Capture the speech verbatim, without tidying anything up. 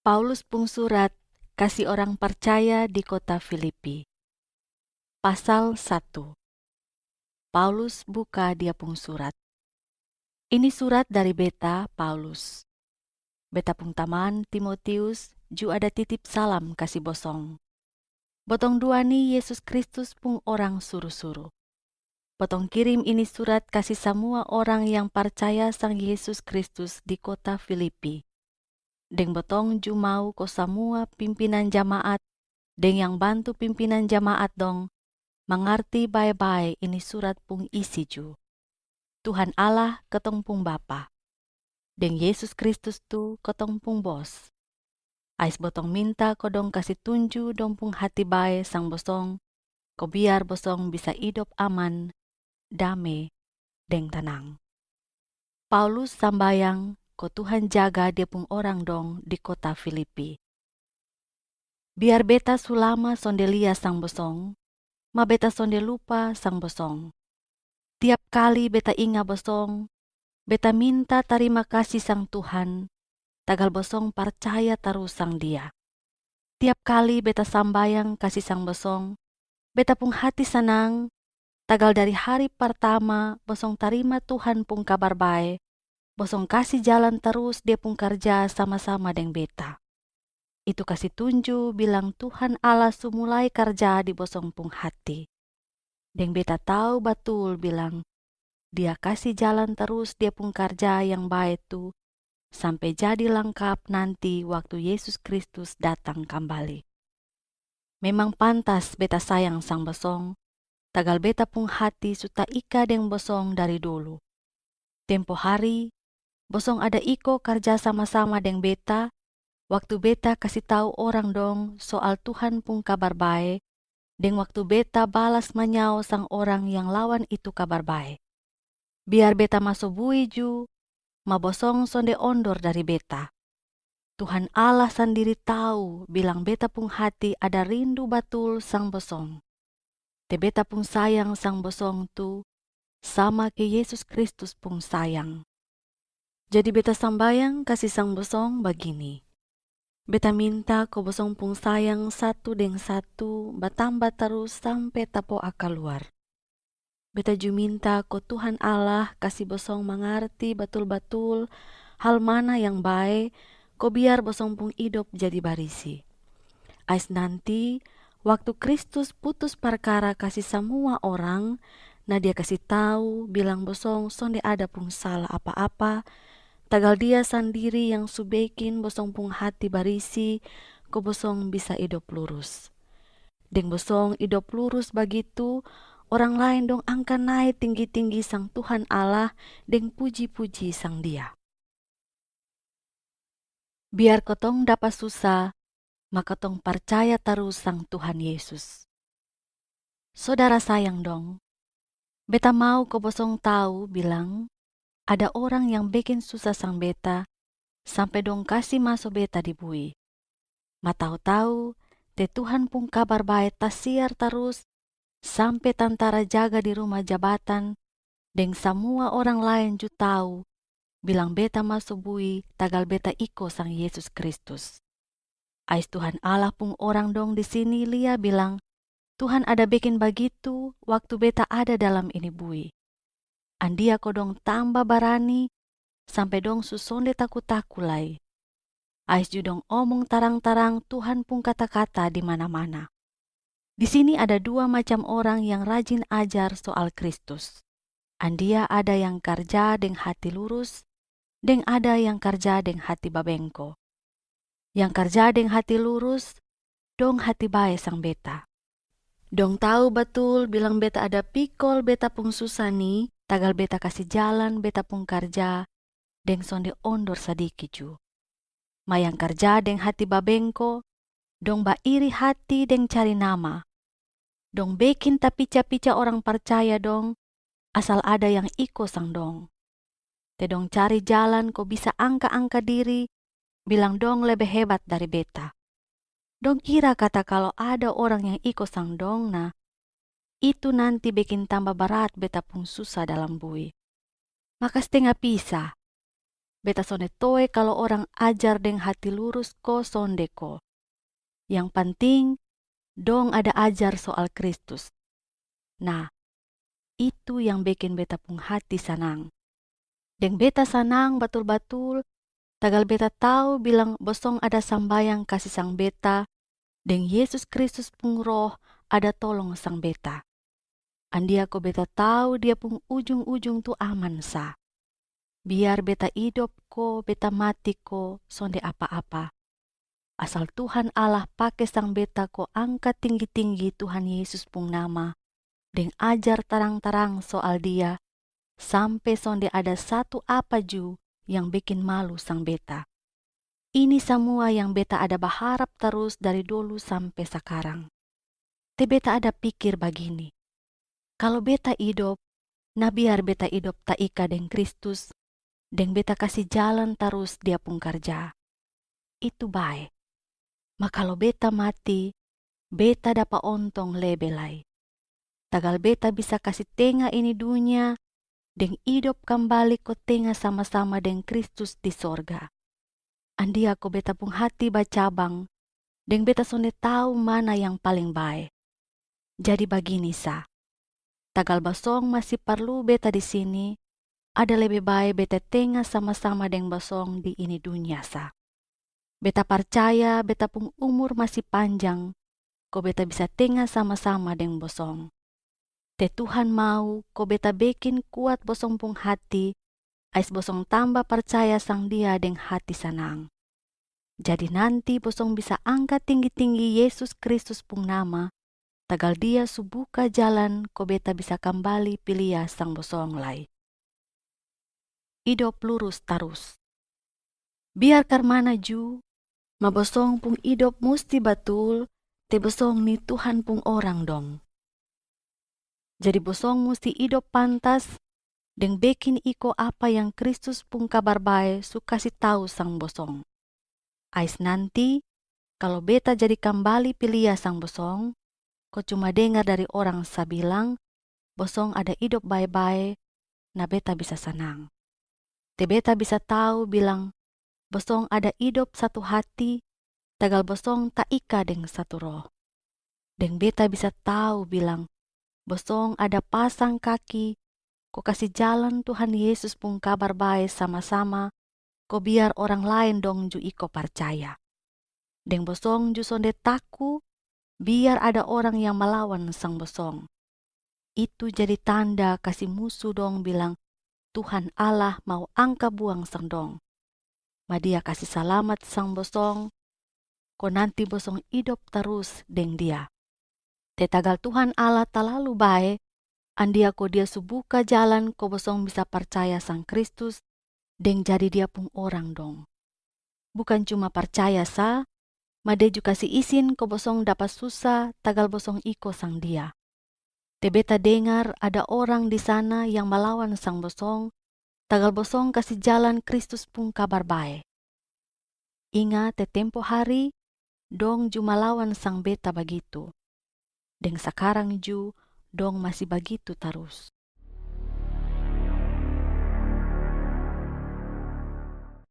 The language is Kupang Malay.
Paulus pung surat kasi orang parcaya di kota Filipi. Pasal satu. Paulus buka dia pung surat. Ini surat dari beta, Paulus. Beta pung taman Timotius ju ada titip salam kasi bosong. Botong dua ni Yesus Kristus pung orang suru-suru. Botong kirim ini surat kasi samua orang yang parcaya sang Yesus Kristus di kota Filipi. Deng botong ju mau ko samua pimpinan jamaat deng yang bantu pimpinan jamaat dong mangarti bae-bae ini surat pung isi ju. Tuhan Allah kotong pung Bapa, deng Yesus Kristus tu kotong pung Bos. Ais botong minta ko dong kasi tunju dong pung hati bae sang bosong, ko biar bosong bisa idop aman, dame, deng tanang. Paulus sambayang ko Tuhan jaga dia pung orang dong di kota Filipi. Biar beta su lama sonde lia sang bosong, ma beta sonde lupa sang bosong. Tiap kali beta inga bosong, beta minta tarima kasi sang Tuhan, tagal bosong parcaya tarus sang Dia. Tiap kali beta sambayang kasi sang bosong, beta pung hati sanang, tagal dari hari partama bosong tarima Tuhan pung kabar bae, bosong kasi jalan tarus Dia pung karja sama-sama deng beta. Itu kasi tunju bilang Tuhan Allah su mulai karja di bosong pung hati. Deng beta tau batul bilang Dia kasi jalan tarus Dia pung karja yang bae tu sampe jadi langkap nanti waktu Yesus Kristus datang kambali. Memang pantas beta sayang sang bosong, tagal beta pung hati su taika deng bosong dari dulu. Tempo hari, bosong ada iko karja sama-sama deng beta, waktu beta kasi tau orang dong soal Tuhan pung kabar bae, deng waktu beta balas manyao sang orang yang lawan itu kabar bae. Biar beta maso bui ju, ma bosong sonde ondor dari beta. Tuhan Allah sandiri tau bilang beta pung hati ada rindu batul sang bosong. Te beta pung sayang sang bosong tu sama ke Yesus Kristus pung sayang. Jadi beta sambayang kasi sang bosong bagini. Beta minta ko bosong pung sayang satu deng satu batamba tarus sampe tapoa kaluar. Beta ju minta ko Tuhan Allah kasi bosong mangarti batul-batul hal mana yang bae, ko biar bosong pung idop jadi barisi. Ais nanti, waktu Kristus putus parkara kasi samua orang, na Dia kasi tau bilang bosong sonde ada pung sala apa-apa, tagal Dia sandiri yang su bekin bosong pung hati barisi, ko bosong bisa idop lurus. Deng bosong idop lurus bagitu, orang laen dong angka nae tinggi-tinggi sang Tuhan Allah deng puji-puji sang Dia. Biar kotong dapa susa, ma kotong parcaya tarus sang Tuhan Yesus. Sodara sayang dong, beta mau ko bosong tau bilang, ada orang yang bekin susa sang beta, sampe dong kasi maso beta di bui. Ma tau-tau, te Tuhan pung kabar bae tasiar tarus, sampe tantara jaga di ruma jabatan, deng samua orang laen ju tau, bilang beta maso bui tagal beta iko sang Yesus Kristus. Ais Tuhan Allah pung orang dong di sini lia bilang, Tuhan ada bekin bagitu waktu beta ada dalam ini bui. Andia ko dong tamba barani, sampe dong su sonde taku-taku lai. Ais ju dong omong tarang-tarang Tuhan pung kata-kata di mana-mana. Di sini ada dua macam orang yang rajin ajar soal Kristus. Andia ada yang karja deng hati lurus, deng ada yang karja deng hati babengko. Yang karja deng hati lurus, dong hati bae sang beta. Dong tau batul bilang beta ada pikol beta pung susa ni, tagal beta kasi jalan beta pung karja, deng sonde ondor sadiki ju. Ma yang karja deng hati babengko, dong bairi hati deng cari nama. Dong bekin tapica-pica orang parcaya dong, asal ada yang iko sang dong. Te dong cari jalan ko bisa angka-angka diri, bilang dong lebe hebat dari beta. Dong kira kata kalo ada orang yang iko sang dong na, itu nanti bekin tamba barat beta pung susa dalam bui. Maka stenga pisa. Beta sonde toe kalo orang ajar deng hati lurus ko sonde ko. Yang panting, dong ada ajar soal Kristus. Nah, itu yang bekin beta pung hati sanang. Deng beta sanang batul-batul, tagal beta tau bilang bosong ada sambayang kasi sang beta, deng Yesus Kristus pung Roh ada tolong sang beta. Andia ko beta tau dia pung ujung-ujung tu aman sa. Biar beta idop ko, beta mati ko, sonde apa-apa. Asal Tuhan Allah pake sang beta ko angka tinggi-tinggi Tuhan Yesus pung nama, deng ajar tarang-tarang soal Dia, sampe sonde ada satu apa ju yang bekin malu sang beta. Ini samua yang beta ada baharap tarus dari dolu sampe sakarang. Te beta ada pikir bagini, kalo beta idop, na biar beta idop taika deng Kristus, deng beta kasi jalan tarus Dia pung karja. Itu bae. Ma kalo beta mati, beta dapa ontong lebe lai. Tagal beta bisa kasi tenga ini dunya, deng idop kambali ko tenga sama-sama deng Kristus di sorga. Andia ko beta pung hati bacabang, deng beta sonde tau mana yang paling bae. Jadi bagini sa, tagal bosong masi parlu beta di sini, ada lebe bae beta tenga sama-sama deng bosong di ini dunya sa. Beta parcaya beta pung umur masi panjang, ko beta bisa tenga sama-sama deng bosong. Te Tuhan mau ko beta bekin kuat bosong pung hati, ais bosong tamba parcaya sang Dia deng hati sanang. Jadi nanti bosong bisa angka tinggi-tinggi Yesus Kristus pung nama, tagal Dia su buka jalan ko beta bisa kambali pi lia sang bosong lai. Idop lurus tarus. Biar karmana ju, ma bosong pung idop musti batul, te bosong ni Tuhan pung orang dong. Jadi bosong musti idop pantas, deng bekin iko apa yang Kristus pung Kabar Bae su kasi tau sang bosong. Ais nanti, kalo beta jadi kambali pi lia sang bosong, ko cuma dengar dari orang sa bilang, bosong ada idop bae-bae, na beta bisa sanang. Te beta bisa tau bilang, bosong ada idop satu hati, tagal bosong taika deng satu roh. Deng beta bisa tau bilang, bosong ada pasang kaki, ko kasi jalan Tuhan Yesus pung Kabar Bae sama-sama, ko biar orang laen dong ju iko parcaya. Deng bosong ju sonde taku, biar ada orang yang malawan sang bosong. Itu jadi tanda kasi musu dong bilang, Tuhan Allah mau angka buang sang dong. Ma Dia kasi salamat sang bosong, ko nanti bosong idop tarus deng Dia. Te tagal Tuhan Allah talalu bae, andia ko Dia su buka jalan ko bosong bisa parcaya sang Kristus, deng jadi Dia pung orang dong. Bukan cuma parcaya sa, ma Dia ju kasi isin ko bosong dapa susa tagal bosong iko sang Dia. Te beta dengar ada orang di sana yang malawan sang bosong, tagal bosong kasi jalan Kristus pung Kabar Bae. Inga te tempo hari, dong ju malawan sang beta bagitu. Deng sakarang ju, dong masi bagitu tarus.